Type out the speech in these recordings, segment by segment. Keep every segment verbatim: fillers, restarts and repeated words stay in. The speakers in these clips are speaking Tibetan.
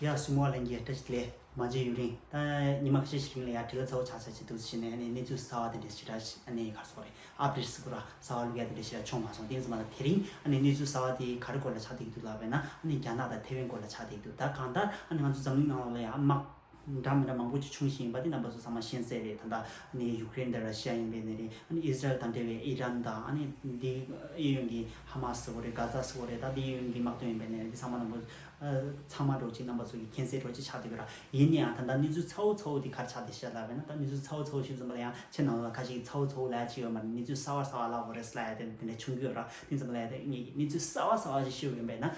ཡ་སུ་མོ་ལན་གྱི་བཀྲ་ཤིས་བདེ་ལེགས། མ་མཇལ་ཡུན་རིང་། ད་ཉི་མ་ཁ་ཤས་ཤིག་རིང་ལ་ཡ་བྲེལ་བ་ཚ་བོ་ཆགས་ཆགས་ཅིག་འདུག་ཟེར་ནས་ཨ་ནི་གནས་ཚུལ་གསར་བ་དེ་འདྲ་ཞིག་ར་ཨ་ནི་ག་རེ་ཟེར་དགོས་རེད། ཨབ་ཌེཊ་ཟེར་དགོས་ར། གསར་བ་བླུག་ཡ་དེ་འདྲ་ཞིག་ར་བྱུང་མ་སོང་། དེ་ཙམ་ལ་དེ་རིང་ཨ་ནི་གནས་ཚུལ་གསར་བ་དེ་ག་རེ་སྐོར་ལ་ཆགས་བསྡད་ཀྱི་འདུག་ལབ་པས་ན། ཨ་ནི་རྒྱ་ནག་དང་ཐེ་ཝན་སྐོར་ལ་ཆགས་བསྡད་ཀྱི་འདུག་ད་གང་ལྟར་ཨ་ནི་ང་ཚོ་འཛམ་གླིང་ནང་ལོགས་ལ་ཡ་དམག་འདྲ་མི་འདྲ་མང་པོ་ཅིག་བྱུང་བཞིན་ཡིན་པ་དེ་རྣམ་པ་ཚོ་ཚང་མ་ཤེས་གསལ་རེད། ད་ལྟ་ཨ་ནི་ཡུ་ཀེ་རེན་དང་ར་ཤི་ཡ་ཡིན་པའི་ནི་རེད། ཨ་ནི་ཨི་སི་རལ་དང་འབྲེལ་བའི་ཨི་རན་དང་། ཨ་ནི་འདི་གཡས་གཡོན་གྱི་ཧ་མ་སི་ཟེར་དགོས་རེད། གྷ་ཛ་ཟེར་དགོས་རེད། ད་འདི་གཡས་གཡོན་གྱི་དམག་དོན་ཡིན་པའི་ནི་རེད། འདི་ཚང་མ་རྣམ་པ་ཚང་མ་འགྲོ་ཅིག་རྣམ་པ་ཚོ་གི་མཁྱེན་གསལ་འགྲོ་ཅིག་ཆགས་བསྡད་ཀྱི་ར། ཡིན་ནའང་ད་ལྟ་གནས་ཚུལ་ཚ་བོ་ཚ་བོ་དེ་ག་རེ་ཆགས་བསྡད་ཤག་ལབ་པས་ན། ད་གནས་ཚུལ་ཚ་བོ་ཚ་བོ་ཞིག་ཙམ་པ་ལ་ཡང་ཁྱེད་རྣམ་པ་ལ་ཁ་ཤས་ཀྱིས་ཚ་བོ་ཚ་བོ་ལབ་ཡ་ཅིག་ཡོད་མ་རེད། གནས་ཚུལ་གསར་བ་གསར་བ་ལབ་དགོས་རེད་ཟེར་ཡ་དེ་དེ་འདྲ་བྱུང་གི་ཡོད་ར། དེ་ཙམ་པ་ལ་ཡང་དེ་ངས་གནས་ཚུལ་གསར་བ་གསར་བ་ཞིག་ཤེས་ཡོད་པས་ན།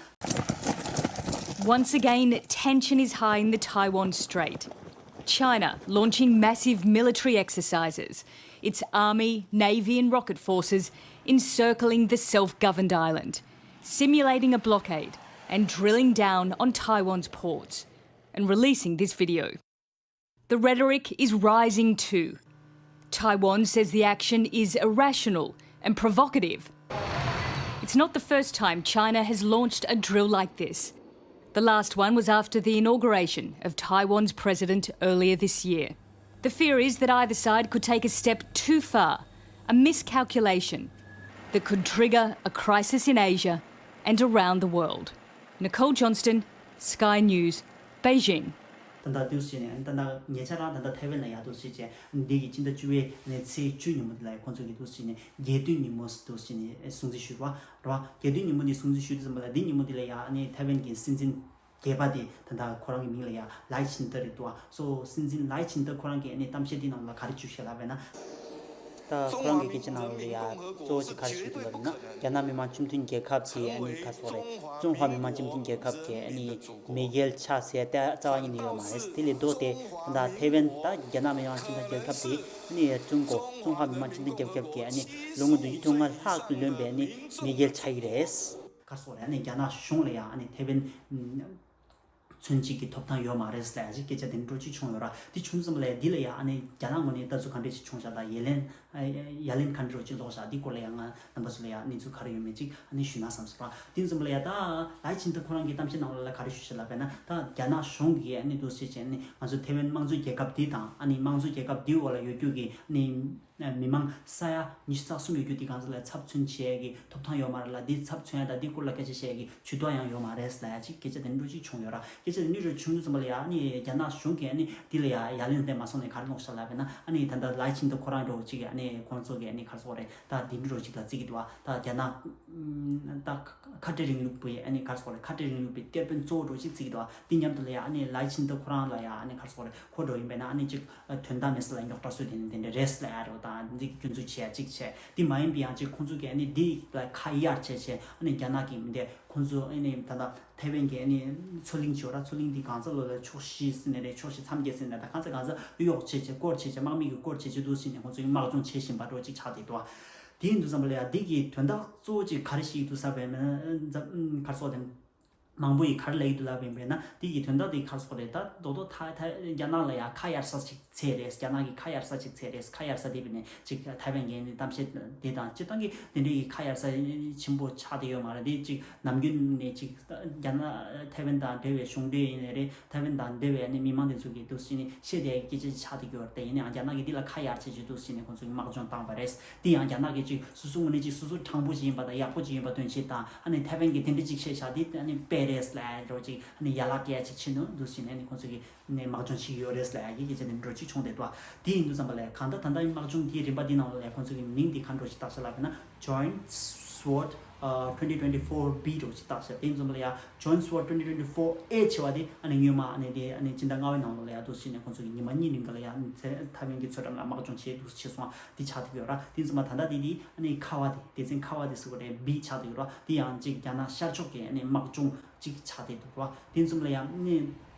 Once again, tension is high in the Taiwan Strait. China launching massive military exercises, its army, navy, and rocket forces encircling the self governed island, simulating a blockade and drilling down on Taiwan's ports, and releasing this video. The rhetoric is rising too. Taiwan says the action is irrational and provocative. It's not the first time China has launched a drill like this. The last one was after the inauguration of Taiwan's president earlier this year. The fear is that either side could take a step too far, a miscalculation that could trigger a crisis in Asia and around the world. Nicole Johnston, Sky News, Beijing. ད་ལྟ་འདུག་སེ་བྱས་ནས་ད་ལྟ་ཉེ་ཆར་རང་ད་ལྟ་ཐའེ་ཝན་ལ་ཡ་འདུག་སེ་བྱས་འདི་གི་ཕྱི་ཟླ་བཅུ་པའི་ནས་ཚེས་བཅུ་ཉིན་མོ་དེ་ལ་ཁོང་ཚོ་གིས་འདུག་སེ་བྱས་ནས་རྒྱལ་སྟོན་ཉིན་མོ་འདུག་སེ་བྱས་ནས་སྲུང་བརྩི་ཞུས་པ་རེད་བ། རྒྱལ་སྟོན་ཉིན་མོ་འདི་སྲུང་བརྩི་ཞུས་དུས་ཙམ་པ་ལ་འདི་ཉིན་མོ་འདི་ལ་ཡ་ཨ་ནི་ཐའེ་ཝན་གྱི་སྲིད་འཛིན་བརྒྱད་པ་དེ་ད་ལྟ་ཁོ་རང་གི་མིང་ལ་ཡ་ལའི་ཆིན་ཏེ་རེད་འདུག་བ། སོ་སྲིད་འཛིན་ལའི་ཆིན་ཏེ་ཁོ་རང་གིས་ཨ་ནི་གཏམ་བཤད་འདི་ནང་ལ་ག་རེ་བརྗོད་ཤག་ལབ་པས་ན། ད་ཁོ་རང་གི་སྐད་ཆ་ནང་ལ་ཡ་གཙོ་བོ་ཅིག་ག་རེ་ཞུ་གི་འདུག་ལབ་ན། རྒྱ་ནག་མི་དམངས་སྤྱི་མཐུན་རྒྱལ་ཁབ་དེ་ཨ་ནི་ག་རེ་ཟེར་དགོས་རེད། ཙུང་ཧྭ་མི་དམངས་སྤྱི་མཐུན་རྒྱལ་ཁབ་ཀྱི་ཨ་ནི་མེས་རྒྱལ་ཆགས་ཟེར་ཏེ་རྩ་བ་ཉིད་ནས་ཡོད་མ་རེད། དེ་ལས་ལྡོག་སྟེ་ད་ཐའེ་ཝན་ད་རྒྱ་ནག་མི་དམངས་སྤྱི་མཐུན་རྒྱལ་ཁབ་དེ་ཨ་ནི་ཀྲུང་གོ་ཙུང་ཧྭ་མི་དམངས་སྤྱི་མཐུན་རྒྱལ་ཁབ་ཀྱི་ཨ་ནི་ལོ་ངོ་བདུན་ཅུ་དོན་ལྔ་ལྷག་ལོན་པའི་ཨ་ནི་མེས་རྒྱལ་ཆགས་ཀྱི་རེད། ག་རེ་ཟེར་དགོས་རེད། ཨ་ནི་རྒྱ་ནག་གཞུང་ལ་ཡ་ཨ་ནི་ཐའེ་ཝན་མཚོན་བྱེད་ཀྱི་ཐོབ་ཐང་ཡོད་མ་རེད་ཟེར་ཡ་ཅིག་སྐད་ཆ་དེ་འདྲ་ཅིག་བྱུང་ཡོད་ར། དེ་བྱུང་ཙམ་ལ་ཡ་འདི་ལ་ཡ་ཨ་ནི་རྒྱ་ནག་ངོས་ནས་ལྟ་ཚུལ་ག་འདྲ་ཞིག་བྱུང་ཤག་དང་ཡ་ལན་ཡ་ལན་ག་འདྲ་ཅིག་ལོག་ཤག་འདི་སྐོར་ལ་ཡ་ང་རྣམ་པ་ཚོ་ལ་ཡ་གནས་ཚུལ་ག་རེ་ཡོད་མེད་ཅིག་ཨ་ནི་ཞུས་ན་བསམ་སོང་ར། དེ་ཙམ་ལ་ཡ་ད་ལའི་ཆིན་ཏེ་ཁོ་རང་གི་གཏམ་བཤད་ནང་ལ་ག་རེ་ཞུས་ཤག་ལབ་པས་ན། ད་རྒྱ་ནག་གཞུང་གིས་ཨ་ནི་འདུག་སེ་བྱས་ནས་ང་ཚོ་ཐའེ་ཝན་དམངས་གཙོའི་རྒྱལ་ཁབ་འདི་དང་ཨ་ནི་དམངས་གཙོའི་རྒྱལ་ཁབ་འདིའི་འོག་ལ་ཡོད་རྒྱུ་གི་ཨ་ནི་མི་མང་ས་ཡ་ཉི་ཤུ་རྩ་གསུམ་ཡོད་རྒྱུ་དེ་གང་ཟག་ལ་ཚབ་མཚོན་བྱེད་ཡས་ཀྱི་ཐོབ་ཐང་ཡོད་མ་རེད་ལ། འདི་ཚབ་མཚོན་ཡ་དང་འདི་སྐོར་ལ་སྐད་ཆ་བཤད་ཡས་ཀྱི་ཇུས་གཏོགས་ཡང་ཡོད་མ་རེད་ལབ་ཡ་ཅིག་སྐད་ཆ་དེ་འདྲ་ཅིག་བྱུང་ཡོད་ར། སྐད་ཆ་དེ་འདྲ་ཅིག་བྱུང་དུས་ཙམ་པ་ལ་ཡ་ཨ་ནི་རྒྱ་ནག་གཞུང་གིས་ཨ་ནི་འདི་ལ་ཡ་ཡ་ལན་སླེབས་མ་སོང་ནས་ག་རེ་གནང་ཤག་ལབ་པས་ན། ཨ་ནི་ད་ལྟ་ལའི་ཆིན་ཏེ་ཁོ་རང་འདྲ་བོ་ཅིག་གིས་ཨ་ནི་ཁོང་ཚོ་གིས་ཨ་ནི་ག་རེ་ཟེར་དགོས་རེད། ད་འདི་འདྲ་ཅིག་ལ་བརྩི་གི་འདུག་བ། ད་རྒྱ་ནག་ད་ཁ་བྲལ་རིང་ལུགས་པའི་ཨ་ནི་ག་རེ་ཟེར་དགོས་རེད། ཁ་བྲལ་རིང་ལུགས་པའི་གཏེར་དཔོན་གཙོ་བོ་འདྲ་ཅིག་བརྩི་གི་འདུག་བ། འདི་མཉམ་དུ་ལ་ཡ་ཨ་ནི་ལའི་ཆིན་ཏེ་ཁོ་རང་ལ་ཡ་ཨ་ནི་ག་རེ་ཟེར་དགོས་རེད། ཁོ་འདྲ་ཡིན་པས་ན་ཨ་ནི་ཅིག་དོན་དག་མེད་ས་ལ་རྙོག་དྲ་བཟོས་དེ་ནི་དེ་འདྲ་རེད་ལབ་ཡ་རེད། ད་འདི་སྐྱོན་འཛུགས་བྱེད་ཡ་གཅིག་བྱས། འདི་མ་ཡིན་པའི་ཡང་ཅིག་ཁོང་ཚོ་གིས་ཨ་ནི་འདི་ལ་ཁ་གཡར་བྱས་བྱས་ཨ་ནི་རྒྱ་ནག་གིས་མི་འདི་ཁོང་ཚོ་ཨ་ནི་ད་ལྟ་ཐའེ་ཝན་གྱི་ཨ་ནི་མཚོ་གླིང་བྱས་ར། མཚོ་གླིང་འདི་གང་ཚ་ལོ་ལ་ཕྱོགས་བཞི་ཟེར་ནས་རེད། ཕྱོགས་བཞི་མཚམས་བརྒྱད་ཟེར་ནས་ད་གང་ཚ་གང་ཚ་གཡོག་བྱས་བྱས་གཡོག་བྱས་བྱས་དམག་མི་གིས་སྐོར་བྱས་བྱས་འདུག་ཟེར་ནས་ཁོང་ཚོ་གིས་དམག་སྦྱོང་བྱེད་བཞིན་པ་འདྲ་ཅིག་ཆགས་བསྡད་འདུག་བ། དེ་ཡིན་དུས་ཙམ་པ་ལ་ཡ་འདི་གི་དོན་དག་གཙོ་བོ་ཅིག་ག་རེ་ཞིག་འདུག་ཟེར་བས་མིན་ག་རེ་ཟེར་དགོས་རེད། མང་པོ་ཡིས་ག་རེ་ལབ་ཀྱི་འདུག་ལབ་པ་ཡིན་པས་ན། དེ་གི་དོན་དག་དེ་ག་རེ་ཟེར་དགོས་རེད། ད་རྡོག་རྡོག་ཐ་ཐ་རྒྱ་ནག་ལ་ཡ་ཁ་གཡར་ས་ཅིག་ཚད་རེད། རྒྱ་ནག་གི་ཁ་གཡར་ས་ཅིག་ཚད་རེད། ཁ་གཡར་ས་དེ་བས་ནས་ཅིག་ཐའེ་ཝན་གྱི་གཏམ་བཤད་དེ་དང་སྤྱིར་བཏང་གི་དེ་འདྲའི་གི་ཁ་གཡར་ས་ཆེན་པོ་ཆགས་བསྡད་ཡོད་མ་རེད། དེ་ཅིག་ནམ་རྒྱུན་ནས་ཅིག་རྒྱ་ནག་ཐའེ་ཝན་དང་འབྲེལ་བའི་གཞུང་འབྲེལ་ཡིན་ནའི་རེད། ཐའེ་ཝན་དང་འབྲེལ་བའི་ནི་མི་མང་དེ་ཚོ་གིས་འདུག་སེ་ནི་བཤད་བསྡད་ཡག་སྐད་ཆ་ཆགས་བསྡད་ཡོད་རེད། དེ་ཡིན་ནའང་རྒྱ་ནག་གིས་འདི་ལ་ཁ་གཡར་བྱས་བྱས་འདུག་སེ་ནི་ཁོང་ཚོ་གིས་དམག་སྦྱོང་བཏང་བ་རེད། དེ་ཡང་རྒྱ་ནག་གིས་ཅིག་སོ་སོ་ངོས་ནས་ཅིག་སོ་སོ་དྲང་པོ་ཅིག་ཡིན་པ་དང་ཡག་པོ་ཅིག་ཡིན་པ་སྟོན་ཆེད་དང་། ཨ་ནི་ཐའེ་ཝན་གྱིས་དེ་འདྲ་ཅིག་བཤད་བཞག་དེ་ཨ་ནི་དཔེ་རེད་ལབ་འདྲ་བོ་ཅིག་ཨ་ནི་ཡ་ལ་སྐད་ཅིག་ཕྱིན་འདུག་འདུག་སེ་ནི་ཨ་ནི་ཁོང་ཚོ་གིས་ནས་དམག་སྦྱོང་བྱེད་ཀྱི་ཡོད་རེད་ལབ་ཡག་གི་སྐད་ཆ་དེ་འདྲ་ཅིག་བྱུང་བསྡད་འདུག་དེ་ཡིན་དུས་ཙམ་པ་ལ་གང་ལྟར་ད་ལྟ་དམག་སྦྱོང་དེའི་རིམ་པ་འདི་ནང་ལ་ཁོང་ཚོ་གི་མིང་དེ་ག་འདྲ་ཅིག་བཏགས་ཤག་ལབ་པ་ན། Joint Sword twenty twenty-four B འདྲ་ཅིག་བཏགས་ཤག་དེ་ཡིན་དུས་ཙམ་པ་ལ་ཡ་Joint Sword twenty twenty-four A བྱས་པ་དེ་ཨ་ནི་སྔོན་མ་ཨ་ནི་དེ་ཨ་ནི་སྤྱི་ཟླ་ལྔ་པའི་ནང་ལོགས་ལ་ཡ་འདུག་སེ་ནས་ཁོང་ཚོ་གི་ཉི་མ་གཉིས་རིང་ག་ལ་ཡ་ཐའེ་ཝན་གྱི་མཚོ་འགྲམ་ལ་དམག་སྦྱོང་བྱས་འདུག་བྱས་སོང་བ་དེ་ཆགས་བསྡད་ཡོད་ར། དེ་ཡིན་དུས་ཙམ་པ་ད་ལྟ་དེ་དེ་ཨ་ནི་ཁ་བ་དེ་སྡེ་ཚན་ཁ་བ་དེ་ཟེར་དགོས་རེད། B བྱས་བསྡད་ཡོད་ར། དེ་ཡང་ཅིག་རྒྱ་ནག་ཤར་ཕྱོགས་ཀྱི་ཨ་ནི་དམག་སྦྱོང་ཅིག་ཆགས་བསྡད་འདུག་ར། དེ་ཡིན་དུས་ཙམ་པ་ལ་ཡ་ཨ་ནི་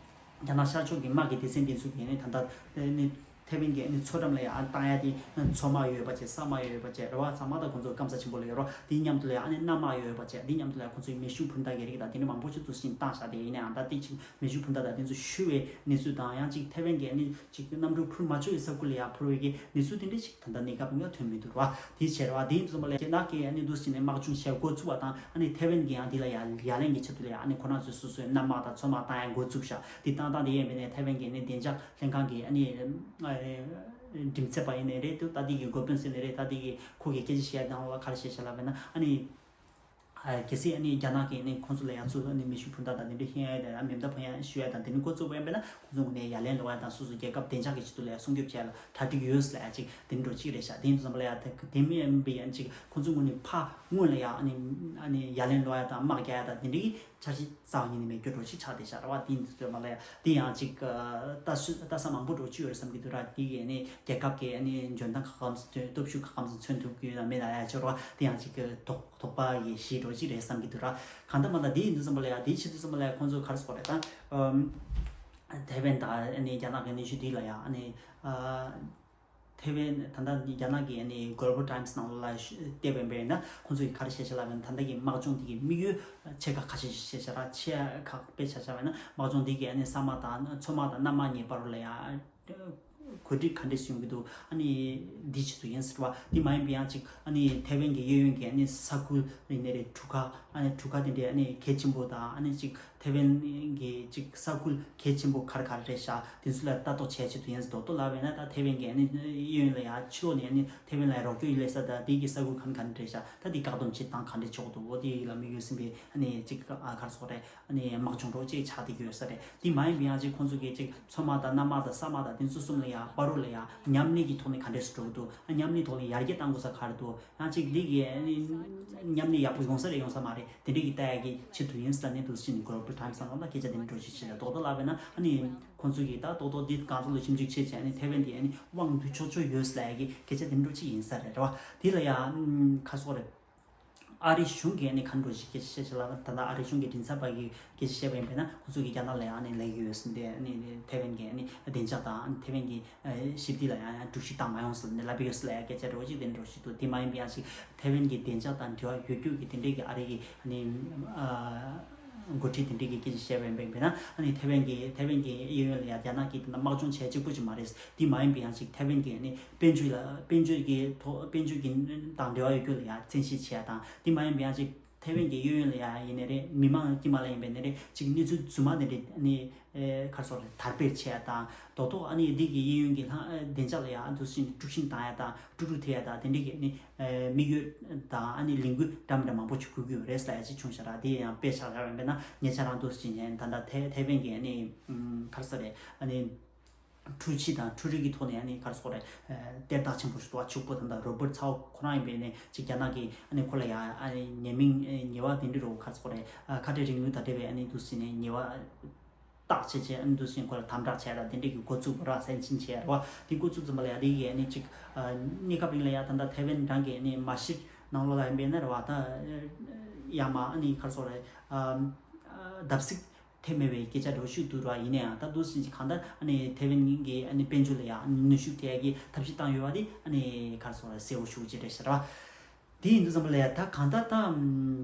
རྒྱ་ནག་ཤར་ཕྱོགས་ཀྱི་དམག་གི་སྡེ་ཚན་དེ་ཚོ་གིས་ཨ་ནི་ད་ལྟ་ཨ་ནི་ ཐེ་ཝན་གྱི་ཨ་ནི་མཚོ་འགྲམ་ལ་ཡང་ཨ་བཏང་ཡ་དེ་མཚོ་དམག་ཡོད་པ་བྱས། ས་དམག་ཡོད་པ་བྱས་རེད་བ། ས་དམག་དང་ཁོང་ཚོ་སྐམ་ས་ཆེན་པོ་ལ་ཡོད་རོ། དེའི་མཉམ་དུ་ལ་ཡང་ཨ་ནི་གནམ་དམག་ཡོད་པ་བྱས། དེའི་མཉམ་དུ་ལ་ཡང་ཁོང་ཚོའི་མེ་ཤུགས་འཕུར་མདའ་གི་རིགས་དང་དེ་འདྲ་མང་པོ་ཞིག་འདུག་སེ་བཏང་བཞག་དེ་ཡིན་ནའང་ད་དེ་ཅིག་མེ་ཤུགས་འཕུར་མདའ་དང་དེ་ཚོ་ཤུལ་བའི་གནས་ཚུལ་དང་ཡང་ཅིག་ཐེ་ཝན་གྱི་ཨ་ནི་ཅིག་གནམ་གྲུ་འཕུར་མ་ཆོག་པའི་ས་ཁུལ་ལ་ཡང་འཕུར་བའི་གི་གནས་ཚུལ་དེ་འདྲ་ཞིག་ད་ལྟ་གནས་སྐབས་ལ་ཐོན་མི་འདུག་ར། དེའི་ཕྱིར་ར་དེ་ཡིན་དུས་ཙམ་པ་ལ་རྒྱ་ནག་གི་ཨ་ནི་འདུག་སེ་ནས་དམག་སྦྱོང་བྱེད་འགོ་བཙུགས་པ་དང་ཨ་ནི་ཐེ་ཝན་གྱི་ཡང་དེ་ལ་ཡང་ཡ་ལན་གྱི་ཆེད་དུ་ལ་ཡང་ཨ་ནི་ཁོ་རང་ཚོས་སོ་སོའི་གནམ་དམག་དང་མཚོ་དམག་བཏང་ཡ་འགོ་བཙུགས་ཤག་དེ་བཏང་བཏང་དེ་ཡིན་པས་ནས་ཐེ་ཝན་གྱི་ཨ་ནི་བདེ་འཇགས་ལྷན་ཁང་གི་ཨ་ནི་ཨ་ཨ་མགྲིན་ཚབ་པ་ཡིན་ནའི་རེད། དེ་ལྟ་དེ་གི་འགོ་དཔོན་ཟེར་ནའི་རེད། ལྟ་དེ་གི་ཁོ་གི་སྐད་ཆ་བཤད་སྟངས་ལ་ག་རེ་བཤད་བཤད་ལབ་པས་ན་ཨ་ནི། ཨ་གལ་སྲིད་ཨ་ནི་རྒྱ་ནག་གིས་ཨ་ནི་ཁོང་ཚོ་ལ་ཡ་ཚུར་ཨ་ནི་མེ་ཤུགས་འཕུར་མདའ་དང་དེ་འདྲ་ཧིང་ཡ་དང་མེ་མདའ་འཕུར་ཡ་ཞུ་ཡ་དང་དེ་འདྲ་འགོ་བཙུགས་པ་ཡིན་པས་ན་ཁོང་ཚོ་ངོས་ནས་ཡ་ལན་སློག་ཡ་དང་སོ་སོ་རྒྱལ་ཁབ་བདེ་འཇགས་ཀྱི་ཆེད་དུ་ལ་ཡ་སྲུང་སྐྱོབ་བྱས་ལ་གྲ་སྒྲིག་ཡོད་ལ་ཡ་ཅིག་དེ་འདྲ་ཅིག་རེད་ཤག་དེ་ཡིན་དུས་ཙམ་པ་ལ་ཡ་དེ་དེ་མིན་པའི་ཡང་ཅིག་ཁོང་ཚོ་ངོས་ནས་ཕར་སྔོན་ལ་ཡ་ཨ་ནི་ཨ་ནི་ཡ་ལན་སློག་ཡ་དང་དམག་རྒྱག་ཡ་དང་དེ་འདྲ་གི་འཆར་གཞི་རྩ་བ་ཉིད་ནས་མེད་རྒྱུ་འདྲ་ཅིག་ཆགས་བསྡད་ཤག་རེད་བ། དེ་ཡིན་དུས་ཙམ་པ་ལ་ཡ་དེ་ཡང་ཅིག་ལྟ་ས་ལྟ་ས་མང་པོ་འདྲ་ཅིག་ཡོད་རེད་བསམ་གྱི་འདུག་ར། དེ་གི་ཨ་ནི་རྒྱལ་ཁབ་ཀྱི་ཨ་ནི་འཇོན་ཐང་ག་གམ་སྟོབས་ཤུགས་ག་གམ་མཚོན་ཐུབ་ཀྱི་ཡོད་དང་མེད་ལ་ཡ་ཅིག་རེད་བ། དེ་ཡང་ཅིག་དོགས་དོགས་པ་ཡི་གཞི་འདྲ་ཅིག་རེད་བསམ་གྱི་འདུག་ར། གང་ལྟར་མ་ལྟར་དེ་ཡིན་དུས་ཙམ་པ་ལ་ཡ་དེའི་ཆེད་དུ་ཙམ་པ་ལ་ཡ་ཁོང་ཚོ་ག་རེ་ཟེར་དགོས་རེད་ད། ཨམ། ཐེ་ཝན་དང་ཨ་ནི་རྒྱ་ནག་གི་གནོན་ཤུགས་དེ་ལ་ཡ་ཨ་ནི། ཨ། ཐེ་ཝན་ད་ལྟ་རྒྱ་ནག་གི་ཨ་ནི་Global Times ནང་ལ་བལྟས་པ་ཡིན་ན་ཁོང་ཚོ་གིས་ག་རེ་བཤད་བཤད་ལབ་པ་ཡིན་ན་ད་ལྟ་གི་དམག་སྦྱོང་དེ་གི་དམིགས་ཡུལ་ཆེ་ཁག་ཁ་ཤས་ཤིག་བཤད་བཤད་ར། ཆེ་ཁག་དཔེ་ཆ་བཞག་པ་ཡིན་ན་དམག་སྦྱོང་དེ་གི་ཨ་ནི་ས་དམག་དང་མཚོ་དམག་དང་གནམ་དམག་གཉིས་བར་ལ་ཡ། གོ་སྒྲིག་ག་འདྲས་ཡོང་གི་འདུག་ཨ་ནི་འདི་ཆེད་དུ་ཡིན་ཟེར་བ་འདི་མ་ཡིན་པའི་ཡང་ཅིག་ཨ་ནི་ཐེ་ཝན་གྱི་གཡས་གཡོན་གྱི་ཨ་ནི་ས་ཁུལ་ཡིན་ནའི་རེད། གྲུ་ཁ་ཨ་ནི་གྲུ་ཁ་དེ་འདྲའི་ཨ་ནི་གལ་ཆེན་པོ་དང་ཨ་ནི་ཅིག་ཐེ་ཝན་གྱི་ཅིག་ས་ཁུལ་གལ་ཆེན་པོ་ག་རེ་ག་རེ་རེད་ཤག་དེ་ཚོ་ལ་ལྟ་རྟོག་བྱས་ཆེད་དུ་ཡིན་ཟེར། རྡོག་རྡོག་ལབ་པས་ན་ད་ཐེ་ཝན་གྱི་ཨ་ནི་གཡས་གཡོན་ལ་ཡང་ཕྱི་ལོགས་ནས་ཨ་ནི་ཐེ་ཝན་ལ་རོགས་སྐྱོར་ཡིན་ལས་ས་དང་དེ་གི་ས་ཁུལ་ག་ནས་ག་ནས་རེད་ཤག་ད་དེ་བཀག་སྡོམ་བྱེད་སྟངས་ག་འདྲས་ཆོག་འདུག་འོ་དེ་ལ་དམིགས་ཡུལ་ཟིན་པའི་ཨ་ནི་ཅིག་ཨ་ག་རེ་ཟེར་དགོས་རེད། ཨ་ནི་དམག་སྦྱོང་རོགས་ཅིག་ཆགས་བསྡད་ཀྱི་ཡོད་ས་རེད། དེ་མ་ཡིན་པའི་ཡང་ཅིག་ཁོང་ཚོ་གིས་ཅིག་མཚོ་དམག་དང་གནམ་དམག་དང་ས་དམག་དང་དེ་ཚོ་གསུམ་ལ་ཡང་བར་དུ་ལ་ཡང་མཉམ་ལས་ཀྱི་ཐོག་ནས་ག་འདྲས་སུ་འགྲོ་གི་འདུག་ཨ་མཉམ་ལས་ཐོག་ལ་ཡར་རྒྱས་གཏང་དགོས་ས་ག་རེ་འདུག་ཡང་ཅིག་འདི་གི་ཨ་ནི་མཉམ་ལས་ཡག་པོ་ཡོང་ས་རེད་ཡོང་ས་མ་རེད་དེ་འདྲས་ཀྱི་ལྟ་ཡག་གི་ཆེད་དུ་ཡིན་ས་ནས་འདུག་ཕྱིན་Global Times ནང་ལ་སྐད་ཆ་དེ་འདྲ་འགྲོ་ཞིག་བྱེད་ལ་རྡོག་རྡོག་ལབ་པས་ན་ཨ་ནི་ཁོང་ཚོ་གིས་ད་རྡོག་རྡོག་འདི་གང་ཚོ་ལ་ཞིབ་འཇུག་བྱེད་བྱས་ཨ་ནི་ཐེ་ཝན་འདི་ཨ་ནི་དབང་བསྡུ་ཆོག་ཆོག་ཡོད་ས་ལ་ཡ་གི་སྐད་ཆ་དེ་འདྲ་ཅིག་ཡིན་ས་རེད་རེད་བ། དེ་ལ་ཡང་ཁ་སོག་རེད། ཨ་རི་གཞུང་གིས་ནི་ག་འདྲ་ཞིག་སྐད་ཆ་བཤད་ཆེད་ལ་ད་ལྟ་ཨ་རི་གཞུང་གི་མགྲིན་ཚབ་པ་གིས་སྐད་ཆ་བཤད་པ་ཡིན་པས་ན་ཁོ་ཚོ་གིས་རྒྱ་ནག་ལ་ཡང་ནི་ལབ་ཀྱི་ཡོད་ཟེར་ཏེ་ནི་ཐེ་ཝན་གྱི་ནི་བདེ་འཇགས་དང་ཐེ་ཝན་གྱི་ཞི་བདེ་ལ་ཡང་ཡང་འགྲུལ་བཞུད་བཏང་མ་ཡོང་ཟེར་ནས་ལབ་ཡོད་ཟེར་ལ་ཡང་སྐད་ཆ་འདྲ་བོ་ཅིག་དེ་འདྲ་ཞིག་འདུག་དེ་མ་ཡིན་པ་ཡང་ཞིག་ཐེ་ཝན་གྱི་བདེ་འཇགས་དང་འབྲེལ་བ་ཡོད་རྒྱུ་གི་དེ་འདྲས་ཀྱི་ཨ་རི་གི་ནི་འགོ་ཁྲིད་དེ་འདྲས་ཀྱིས་སྐད་ཆ་བཤད་པ་ཡིན་པས་ན་ཨ་ནི་ཐེ་ཝན་གྱི་ཐེ་ཝན་གྱི་གཡས་གཡོན་ལ་ཡང་རྒྱ་ནག་གིས་དམག་སྦྱོང་བྱས་གཅིག་པུ་ཅིག་མ་རེད། དེ་མ་ཡིན་པ་ཡང་ཞིག་ཐེ་ཝན་གྱི་ནི་དཔལ་འབྱོར་ལ་དཔལ་འབྱོར་གྱི་ཐོག་དཔལ་འབྱོར་གྱི་དང་འབྲེལ་བ་ཡོད་རྒྱུ་ལ་ཡང་བཙན་ཤེད་བྱེད་ཡ་དང་དེ་མ་ཡིན་པ་ཡང་ཞིག་ཐེ་ཝན་གྱི་གཡས་གཡོན་ལ་ཡང་ཡིན་ནའི་རེད། མི་མང་དཀྱིལ་མ་ལ་ཡིན་པ་ཡིན་ནའི་རེད། ཅིག་གནས་ཚུལ་རྫུན་མ་དེ་འདྲ་ནི་ཨེ་ག་རེ་ཟེར་དགོས་རེད། དར་སྤེལ་བྱེད་ཡ་དང་རྡོག་རྡོག་ཨ་ནི་འདི་གི་གཡས་གཡོན་གྱི་ལྷ་ཨེ་བདེ་འཇགས་ལ་ཡང་འདུག་སེ་དཀྲུག་ཤིང་བཏང་ཡ་དང་དཀྲུག་དཀྲུག་ཐེབས་ཡ་དང་དེ་འདྲ་གི་ནི་ཨེ་དམིགས་ཡུལ་དང་ཨ་ནི་ལས་འགུལ་འདྲ་མི་འདྲ་མང་པོ་ཅིག་འགུལ་གྱི་ཡོད་རེད་ཟེར་ཡ་ཅིག་བྱུང་ཤག་ར། དེ་ཡང་དཔེ་ཆ་བཞག་པ་ཡིན་པ་ཡིན་ན་ཉེ་ཆར་རང་འདུག་སེ་བྱས་ནས་ད་ལྟ་ཐེ་ཐེ་ཝན་གྱི་ཨ་ནི་ཨམ་ག་རེ་ཟེར་དགོས་རེད། ཨ་ནི། འཕྲུལ་ཆས་དང་འཕྲུལ་རིག་གི་ཐོག་ནས་ཨ་ནི་ག་རེ་ཟེར་དགོས་རེད། ཨ་གཏེར་བདག་ཆེན་པོ་ཞིག་འདུག་བ། ཕྱུག་པོ་ད་ལྟ་རོ་བར་ཚའོ་ཁོ་རང་ཡིན་པས་ནས་ཅིག་རྒྱ་ནག་གིས་ཨ་ནི་ཁོ་ལ་ཡང་ཨ་ནི་ཉེས་མིང་ཨ་ཉེས་པ་དེ་འདྲ་རུ་ག་རེ་ཟེར་དགོས་རེད། ཨ་ཁ་བྲལ་རིང་ལུགས་དང་འབྲེལ་བའི་ཨ་ནི་འདུག་སེ་ནས་ཉེས་པ་བཏགས་བྱས་བྱས་ཨ་ནི་འདུག་སེ་ཁོ་ལ་དམ་དྲག་བྱས་ལ་དེ་འདྲ་གི་འགོ་བཙུགས་ར་སེམས་ཅན་བྱས་ར་བ། དེ་འགོ་བཙུགས་ཙམ་པ་ལ་ཡང་དེ་གི་ཨ་ནི་ཅིག་ཨ་གནས་སྐབས་རིང་ལ་ཡང་ད་ལྟ་ཐེ་ཝན་རང་གི་ཨ་ནི་མ་གཞི་ནང་ལོགས་ལ་ཡིན་པས་ན་ར་བ་ད་ཡང་མ་ཨ་ནི་ག་རེ་ཟེར་དགོས་རེད། ཨ་བརྡབ་གསིག་ཐེབས་མེད་པའི་སྐད་ཆ་འདྲ་བོ་ཞིག་འདུག་ར། ཡིན་ན་ཡང་ད་འདུག་སེ་གང་ལྟར་ཨ་ནི་ཐེ་ཝན་གྱི་ཨ་ནི་དཔལ་འབྱོར་ལ་ཡང་ཨ་ནི་གནོན་ཤུགས་ཐེབས་ཡ་གི་ཐབས་ཤེས་བཏང་ཡོད་པ་དེ་ཨ་ནི་ག་རེ་ཟེར་དགོས་རེད། གསལ་པོ་ཞེ་པོ་ཅིག་རེད་ཤག་ར། དེ་ཡིན་དུས་ཙམ་པ་ལ་ཡ་ད་གང་ལྟར་ད་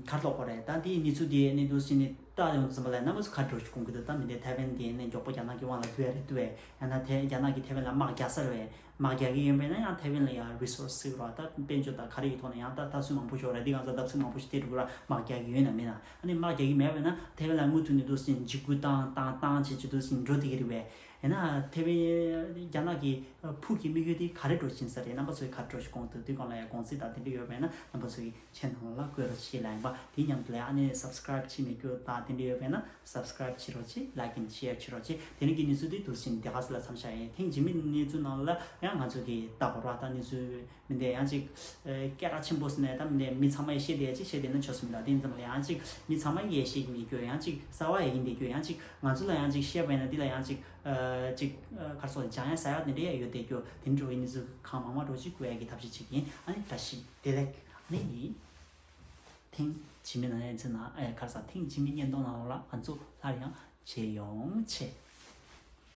ག་རེ་ལབ་དགོས་རེད། ད་དེའི་གནས་ཚུལ་དེ་ཨ་ནི་འདུག་སེ་ནི་ལྟ་ཡོང་དུས་ཙམ་པ་ལ་ཡ་རྣམ་པ་ཚོ་ག་རེ་འདྲ་བོ་ཞིག་དགོངས་ཀྱི་འདུག་ད་མི་འདི་ཐེ་ཝན་དེ་ཨ་ནི་མགྱོགས་པོ་རྒྱ་ནག་གི་དབང་ལ་ཐུག་ཡ་རེད་འདུག་བས། ཡང་ན་ཐེ་རྒྱ་ནག་གིས་ཐེ་ཝན་ལ་དམག་རྒྱག་ས་རེད་བས། དམག་རྒྱག་གི་ཡོད་པས་ན་ཡང་ཐེ་ཝན་ལ་ཡང་resource་ཟེར་བ་ད་དཔལ་འབྱོར་དང་ག་རེ་ཡོད་ཐོག་ནས་ཡང་ད་ལྟ་ཚུལ་མང་པོ་ཞིག་རེད། འདི་གང་ཚོ་བརྡབ་གསིག་མང་པོ་ཞིག་ཐེབས་འགྲོ་གི་ར་དམག་རྒྱག་གི་ཡོད་ན་མེད་ན། ཨ་ནི་དམག་རྒྱག་གི་མེད་པས་ན་ཐེ་ཝན་ལ་མུ་མཐུད་ནས་འདུག་སེ་འཇིགས་སྐུལ་བཏང་བཏང་བཏང་བྱེད་ཀྱི་འདུག་སེ་འགྲོ་བསྡད་ཀྱི་རེད་བས། ཡིན་ན་ཐེ་ཝན་རྒྱ་ནག་གི་ཕུགས་ཀྱི་དམིགས་ཡུལ་དེ་ག་རེ་འདྲ་བོ་ཡིན་ས་རེད། རྣམ་པ་ཚོས་ག་རེ་འདྲ་བོ་ཞིག་དགོངས་འདུག་དེ་སྒང་ལ་ཡང་དགོངས་ཚུལ་དང་དེ་འདྲ་ཡོད་པས་ན་རྣམ་པ་ཚོ་གི་channel་ལ་བཀོད་རོགས་བྱེད་ལ་ཡིན་པ། དེའི་མཉམ་དུ་ལ་ཡང་ཨ་ནི་subscribe་བྱེད་མི་རྒྱུ་དང་དེ་འདྲ་ཡོད་པས་ན་subscribe་བྱེད་རོགས་བྱེད། like and share་བྱེད་རོགས་བྱེད། དེ་རིང་གི་གནས་ཚུལ་དེ་འདུག་སེ་འདི་ག་ཚོད་ལ་མཚམས་བཞག་ཡིན། ཐེངས་རྗེས་མའི་གནས་ཚུལ་ནང་ལ་ཡང་ང་ཚོ་གི་ལྟ་དགོས་ར་ད་གནས་ཚུལ། མི་འདི་ཡང་ཅིག་ཨེ་སྐད་གྲགས་ཆེན་པོ་ཟེར་ནས་ད་མི་འདི་མི་ཚང་མ་ཡི་བཤད་བསྡད་ཅིག་བཤད་བསྡད་ན་ཆོག་སེ་མི་འདུག་དེ་ཡིན་ཙམ་ལ་ཡང་ཅིག་མི་ཚང་མ་ཡི་བཤད་ཀྱི་མེད་རྒྱུ། ཡང་ཅིག་གསར་པ་ཡི་ཡིན་བསྡད་རྒྱུ། ཡང་ཅིག་ང་ཚོ་ལ་ཡང་ཅིག་བཤད་པ་ཡིན་ན་འདི་ལ་ཡང་ཅིག་ཨ་ཅིག་ཨ་ག་རེ་ཟེར་སྦྱང་ཡ་ཟ་ཡ་དེ་འདྲ་ཡང་ཡོད་བསྡད་རྒྱུ། དེ་འདྲ་བའི་གནས་ཚུལ་གང་མང་མང་འདྲ་ཅིག་བཀོད་ཡ་གི་ཐབས་ཤེས་བྱེད་ཀྱི་ཡིན། ཨ་ནི་བཀྲ་ཤིས་བདེ་ལེགས། ཨ་ནི་ཐེངས་རྗེས་མའི་ནང་ཡང་ཚེ་ན་ཨེ་ག་རེ་ཟེར་ཐེངས་རྗེས་མའི་བརྙན་ཐུང་ནང་ལ་ང་ཚོ་སླར་ཡང་མཇལ་ཡོང་ཆེ།